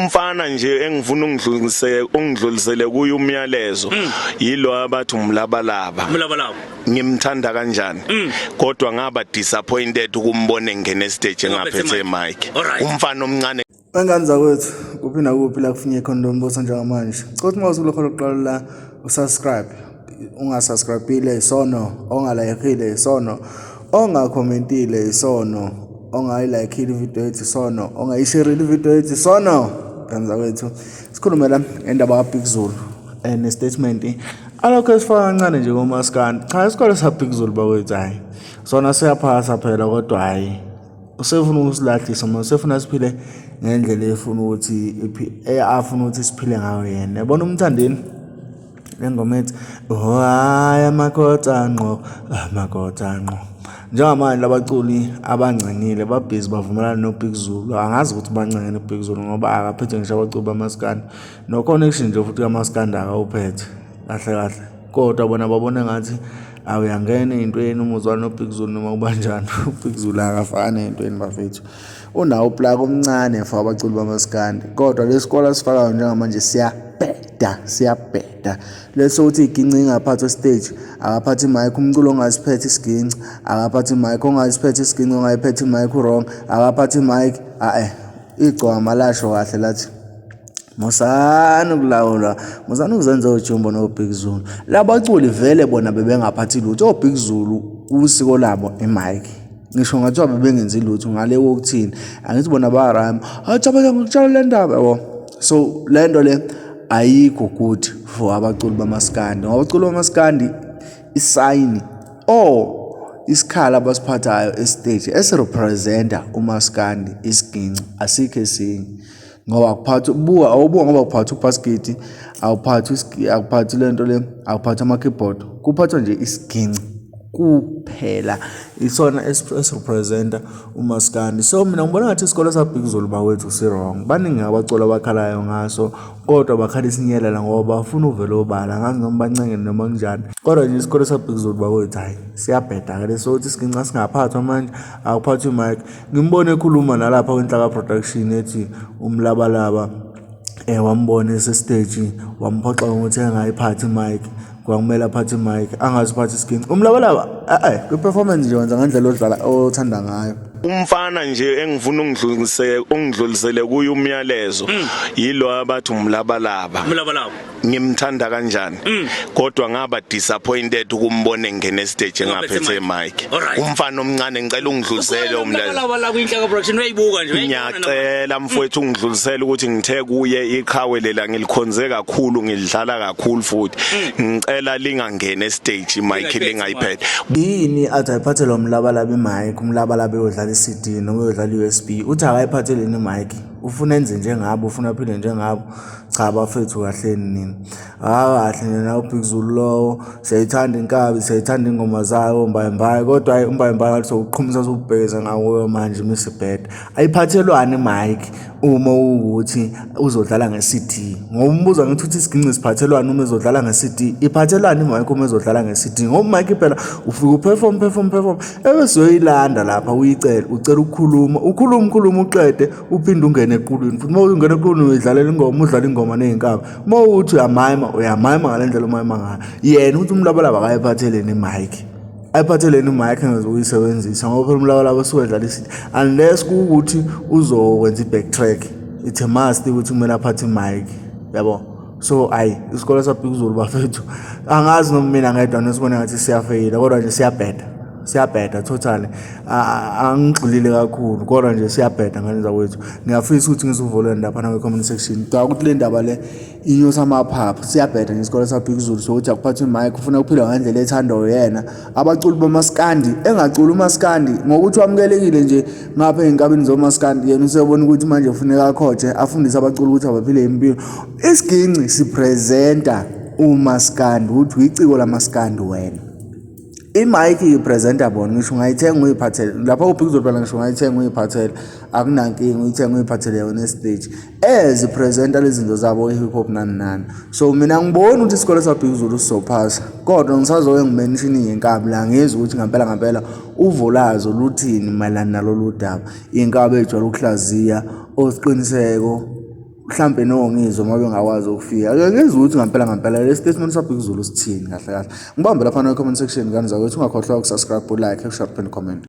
Umfana nje engifuna ungidlulise ungidlulisele kuye umyalezo yilo abathi umlabalaba. Umlabalaba. Ngimthanda kanjani? Kodwa ngaba disappointed ukumbona engena estage engaphethe mic. Alright. Umfana omncane. Wengane zakwethu, kuphi nakuphi la kufinye khona lo mbuso njengamanje. Cela ukuthi uma usulokho lokuqala la usubscribe. Ungasubscribile isono, ongalayikile isono, ongakhomentile isono, ongayilayikhile ividiyo yethu isono, ongayisherile ividiyo yethu isono. Ngane zakwethu, sikhulume la ngendaba kaBig Zulu nestatement alokho esifaka kancane nje komaskandi. Cha, isikole saBig Zulu bakwethu, hhayi. Sona siyaphasa phela kodwa hhayi. Usefuna ukusilahlisa manje, usefuna siphile ngendlela efuna ukuthi afuna ukuthi siphile ngayo yena. Yabona uMthandeni le ngoma ethi oh hhayi amakhotha ngqo, amakhotha ngqo. Njengamanje labaculi abangcengile babhizi bavumelana noBig Zulu. Angazi ukuthi bancengene uBig Zulu ngoba akaphethe ngisho abaculi bamaskandi. No-connection nje futhi kamaskandi akawuphethe kahle kahle. Kodwa bona babona engathi awuyangena ey'ntweni uma uzwana noBig Zulu noma kubanjani. UBig Zulu akafani ey'ntweni bafethu. Unawo uplaki omncane for abaculi bamaskandi. Kodwa le sikole asifakayo njengamanje siyabheda, siyabheda. Leso ukuthi iginci ingaphathwa stage, akaphathi mic, umculo ongasiphethe isiginci, akaphathi mic, ongasiphethe isiginci, ongayiphethe imic wrong, akaphathi mic, a-e. Igcwama lasho kahle lathi musani ukulawula, musani ukuzenza ojumbo noBig Zulu. Labaculi vele bona bebengaphathi lutho, oBig Zulu usiko labo imic. Ngisho ngathiwa bebengenzi lutho ngale kokuthini, angithi bona bayarayima, hayi cha ngikutshela le ndaba yabo. So le nto le ayikho good for abaculi bamaskandi, ngoba abaculi bamaskandi isayini or isikhala abasiphathayo esiteji esirepresenta umaskandi isiginci asikho esinye. Ngoba akuphathi buka awubuka ngoba uphatha ubhasikidi, awuphathi akuphathi le nto le, awuphathi ama-keyboard, kuphathwa nje isiginci kuphela. Isona esirepresenta umaskandi. So mina ngibona ngathi isikole saBig Zulu bakwethu si-wrong. Baningi abaculi abakhalayo ngaso kodwa bakhala isinyelela ngoba bafuna uvele obala. Angazi noma bancengene noma kunjani. Kodwa nje isikole saBig Zulu bakwethu hhayi siyabheda-ke leso ukuthi isiginci asingaphathwa manje, akuphathwa i-mic. Ngimbone ekhuluma nalapha kwiNhlaka Production ethi umlabalaba wambona esesiteji wamphoxa ngokuthi engayiphathi imic, kwakumele aphathe imic angaziphathi isiginci. Umlabalaba eh kwi-performance nje wenza ngendlela odlala othanda ngayo. Umfana nje engifuna ungidlulise ungidlulisele kuye umyalezo yilo abathi umlabalaba. Umlabalaba. Ngimthanda kanjani? Kodwa ngaba disappointed ukumbona engena estage engaphethe mic. Alright. Umfana omncane ngicela ungidlulisele umyalezo. Umlabalaba la kwiNhlaka Production uyayibuka nje. Uyayibona nama- Ngiyacela mfowethu ungidlulisele ukuthi ngithe kuye iqhawe lela ngilikhonze kakhulu ngilidlala kakhulu futhi ngicela lingangena estage mic Lingayiphethe lingayiphethe. Yini athi ayiphathelwa umlabalaba imic, umlabalaba eyodlala i-CD noma eyodlala i-USB. Uthi akayiphatheleni imic, ufuna enze njengabo, ufuna aphile njengabo. Cha bafethu kahleni nina. Akahle nina uBig Zulu lowo, siyayithanda inkabi, siyayithanda ingoma zayo uMbayimbayi kodwa hhayi uMbayimbayi ngathi sowuqhumisa sowubhekisa ngakuyo manje misibheda. Ayiphathelwani imic uma kuwukuthi uzodlala nge-CD? Ngoba umbuzo angithi uthi isiginci siphathelwani uma ezodlala nge-CD? Iphathelwani imic uma ezodlala nge-CD? Ngoba imic phela ufike uperform perform perform ebese uyoyilanda lapha uyicele, ucela ukukhuluma, ukhulume ukhulume uqede uphinde ungene equlwini futhi uma ungena equlwini uyidlalela ingoma, udlala ingoma ney'nkabi. Uma uthi uyamayima, uyamayima ngale ndlela omayima ngayo. Yena uthi umlabalaba akayiphatheleni imic, ayiphatheleni imic engazukuyisebenzisa ngoba phela umlabalaba usuke edlala i-CD unless kuwukuthi uzokwenza i-back track, it's a must ukuthi kumele aphathe imic yabo. So ayi isikole saBig Zulu bafethu, angazi noma mina ngedwa nesibona ngathi siyafeyila kodwa nje siyabheda, siyabheda totally. Angigxilile kakhulu kodwa nje siyabheda ngane zakwethu. Ngiyafisa ukuthi ngizuvuleni laphana kwi-comment section. Ngicabanga ukuthi le ndaba le inyusa amaphaphu, siyabheda nje isikole saBig Zulu sokuthi akuphathwe imic, ufuna ukuphila ngendlela ethandwa uyena. Abaculi bomaskandi engaculi umaskandi ngokuthi wamukelekile nje ngapha ey'nkabini zomaskandi, yena usebona ukuthi manje kufuneka akhothe afundise abaculi ukuthi abaphile impilo. Isiginci sipresenta umaskandi, ukuthi uyiciko lamaskandi wena. Imic ipresenta bona, ngisho ungayithenga uyiphathele lapha kuBig Zulu phela, ngisho ungayithenga uyiphathele akunankinga, uyithenga uyiphathele yona esiteji as ipresenta lezi zinto zabo i-hip hop nani nani. So mina ngiboni ukuthi isikole saBig Zulu sizophasa, kodwa ngisazoke ngimenshini ngenkabi la ngizwe ukuthi ngampela ngampela uvo lazo luthini mayelana nalolu daba. Inkabi ejwayele ukuhlaziya osiqiniseko. Mhlampe noNgizwe uma bengakwazi ukufika. Ake ngizwe ukuthi ngampela ngampela le statement saBig Zulu sithini kahle kahle. Ngibambe lapha no comment section ngane zakwethu, ungakhohlwa ukusubscribe, ulike, ushare and comment.